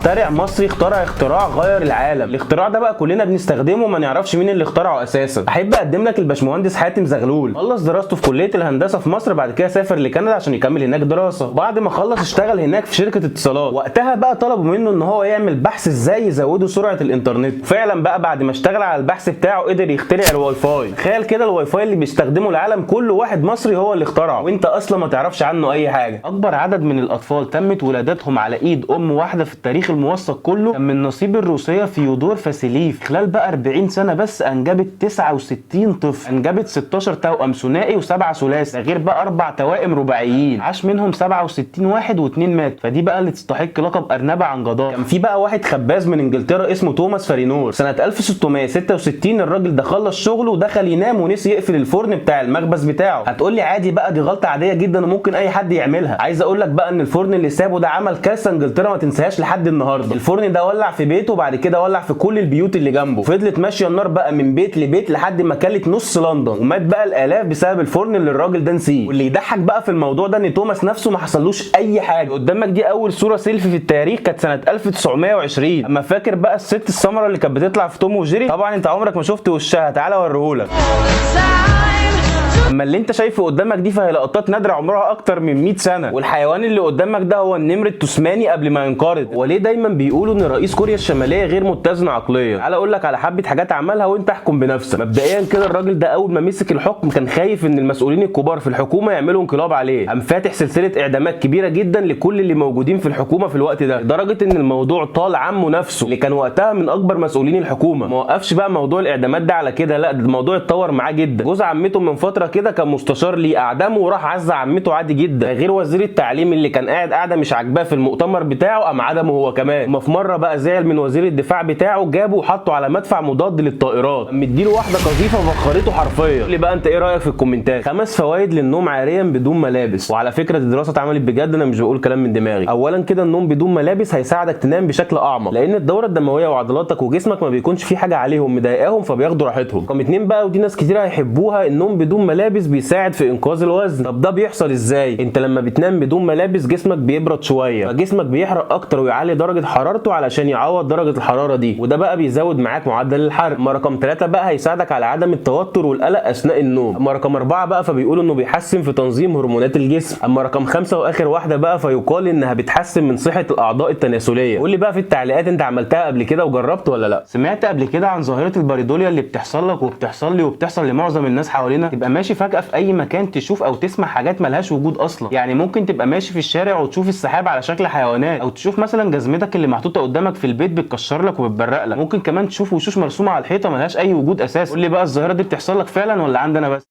مخترع مصري اخترع اختراع غير العالم. الاختراع ده بقى كلنا بنستخدمه وما نعرفش مين اللي اخترعه اساسا. احب اقدم لك الباشمهندس حاتم زغلول. خلص دراسته في كليه الهندسة في مصر، بعد كده سافر لكندا عشان يكمل هناك دراسة. بعد ما خلص اشتغل هناك في شركة اتصالات. وقتها بقى طلبوا منه ان هو يعمل بحث ازاي يزودوا سرعة الانترنت. فعلا بقى بعد ما اشتغل على البحث بتاعه قدر يخترع الواي فاي. تخيل كده الواي فاي اللي بيستخدمه العالم كله واحد مصري هو اللي اخترعه، وانت اصلا ما تعرفش عنه اي حاجة. اكبر عدد من الاطفال تمت ولادتهم على ايد ام واحدة في التاريخ الموثق كله كان من نصيب الروسية فيودور فاسيليف. خلال بقى 40 سنة بس انجبت 69 طفل، انجبت 16 توأم ثنائي وسبعة ثلاثي، ده غير بقى 4 توائم رباعيين عاش منهم 67 واحد واثنين مات. فدي بقى اللي تستحق لقب ارنبه عن جدار. كان في بقى واحد خباز من انجلترا اسمه توماس فارينور. سنة 1666 الراجل ده خلص شغله ودخل ينام ونسي يقفل الفرن بتاع المخبز بتاعه. هتقول لي عادي بقى، دي غلطه عادية جدا وممكن اي حد يعملها. عايز اقول لك بقى ان الفرن اللي سابه ده عمل كارثة انجلترا ما تنساهاش لحد النهارده. الفرن ده ولع في بيته وبعد كده ولع في كل البيوت اللي جنبه. فضلت ماشية النار بقى من بيت لبيت لحد ما كلت نص لندن، ومات بقى الالاف بسبب الفرن اللي الراجل ده نسيه. واللي يضحك بقى في الموضوع ده ان توماس نفسه ما حصلوش اي حاجة. قدامك دي اول صوره سيلفي في التاريخ، كانت سنة 1920. اما فاكر بقى الست السمراء اللي كانت بتطلع في توم وجيري؟ طبعا انت عمرك ما شفت وشها، تعالى اوريهولك. اما اللي انت شايفه قدامك دي فهي لقطات نادرة عمرها اكتر من 100 سنة. والحيوان اللي قدامك ده هو النمر التسماني قبل ما ينقرض. وليه دايما بيقولوا ان رئيس كوريا الشمالية غير متزن عقليا؟ تعالى اقول لك على حبه حاجات عملها وانت احكم بنفسك. مبدئيا كده الراجل ده اول ما مسك الحكم كان خايف ان المسؤولين الكبار في الحكومة يعملوا انقلاب عليه، قام فاتح سلسلة اعدامات كبيرة جدا لكل اللي موجودين في الحكومة في الوقت ده، لدرجة ان الموضوع طال عمه نفسه اللي كان وقتها من اكبر مسؤولين الحكومة. ما وقفش بقى موضوع الاعدامات ده على كده، لا ده الموضوع اتطور معاه جدا. جوز عمته من فترة كده كان مستشار ليه، اعدمه وراح عزى عمته عادي جدا. غير وزير التعليم اللي كان قاعد قاعدة مش عاجباه في المؤتمر بتاعه قام عدمه هو كمان. ما في مرة بقى زعل من وزير الدفاع بتاعه، جابه وحطه على مدفع مضاد للطائرات، قام مديله واحدة قذيفه فخرته حرفيا. قول لي بقى انت ايه رايك في الكومنتات. 5 فوائد للنوم عاريا بدون ملابس. وعلى فكرة دي دراسة اتعملت بجد، انا مش بقول كلام من دماغي. اولا كده النوم بدون ملابس هيساعدك تنام بشكل اعمق، لان الدورة الدموية وعضلاتك وجسمك ما بيكونش في حاجة عليهم مضايقاهم فبياخدوا راحتهم. رقم 2 بقى، ودي ناس كتير هيحبوها، النوم بدون ملابس بيساعد في انقاذ الوزن. طب ده بيحصل ازاي؟ انت لما بتنام بدون ملابس جسمك بيبرد شوية، فجسمك بيحرق اكتر ويعلي درجه حرارته علشان يعوض درجه الحرارة دي، وده بقى بيزود معاك معدل الحرق. اما رقم 3 بقى هيساعدك على عدم التوتر والقلق اثناء النوم. اما رقم 4 بقى فبيقولوا انه بيحسن في تنظيم هرمونات الجسم. اما رقم 5 واخر واحدة بقى فيقال انها بتحسن من صحة الاعضاء التناسلية. قول لي بقى في التعليقات انت عملتها قبل كده وجربت ولا لا؟ سمعت قبل كده عن ظاهره ال pareidolia اللي بتحصل لك وبتحصل لي وبتحصل لمعظم الناس حوالينا؟ تبقى ماشي فجاة في اي مكان تشوف او تسمع حاجات ملهاش وجود اصلا. يعني ممكن تبقى ماشي في الشارع وتشوف السحاب على شكل حيوانات، او تشوف مثلا جزمتك اللي محطوطة قدامك في البيت بتكشر لك وبتبرق لك. ممكن كمان تشوف وشوش مرسومه على الحيطة ملهاش اي وجود اساسا. قول لي بقى الظاهرة دي بتحصل لك فعلا ولا عندنا بس؟